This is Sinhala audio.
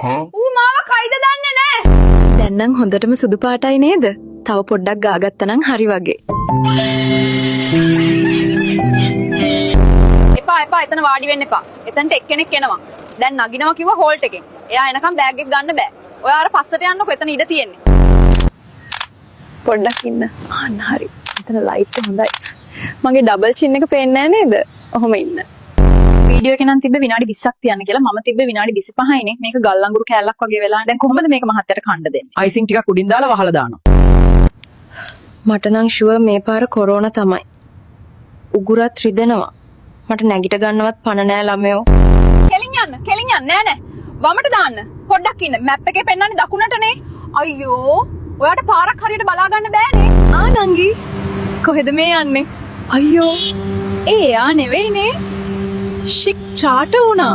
ඌ මාව කයිද දන්නේ නෑ. දැන් නම් හොඳටම සුදු පාටයි නේද? තව පොඩ්ඩක් ගාගත්තා නම් හරි වගේ. එපා එපා, එතන වාඩි වෙන්න එපා. එතනට එක්කෙනෙක් එනවා. දැන් නගිනවා කිව්වා හෝල්ට් එකෙන්. එයා එනකම් බෑග් එක ගන්න බෑ. ඔයා අර පස්සට යන්නකෝ, එතන ඉඩ තියෙන්නේ. පොඩ්ඩක් ඉන්න. අන්න හරි. එතන ලයිට් එක හොඳයි. මගේ ඩබල් චින් එක පේන්නේ නෑ නේද? ඔහොම ඉන්න. වීඩියෝ එකේ නම් තිබ්බේ විනාඩි 20ක් තියන්න කියලා. මම තිබ්බේ විනාඩි 25යිනේ. මේක ගල් අඟුරු කෑල්ලක් වගේ වෙලා. දැන් කොහොමද මේක මහත්තයට කන්න දෙන්නේ? අයිසිං ටිකක් උඩින් දාලා වහලා දානවා. මට නම් ෂුවර් මේ පාර කොරෝනා තමයි. උගුරත් රිදෙනවා. මට නැගිට ගන්නවත් පණ නෑ ළමයෝ. කෙලින් යන්න, කෙලින් යන්න. නෑ නෑ. වමට දාන්න. පොඩ්ඩක් ඉන්න. මැප් එකේ පෙන්නන්නේ දකුණටනේ. අයියෝ, ඔයාට පාරක් හරියට බලා ගන්න බෑනේ. ආ නංගි, කොහෙද මේ යන්නේ? අයියෝ, ඒ එයා නෙවෙයිනේ. ෂික් චාට වුණා.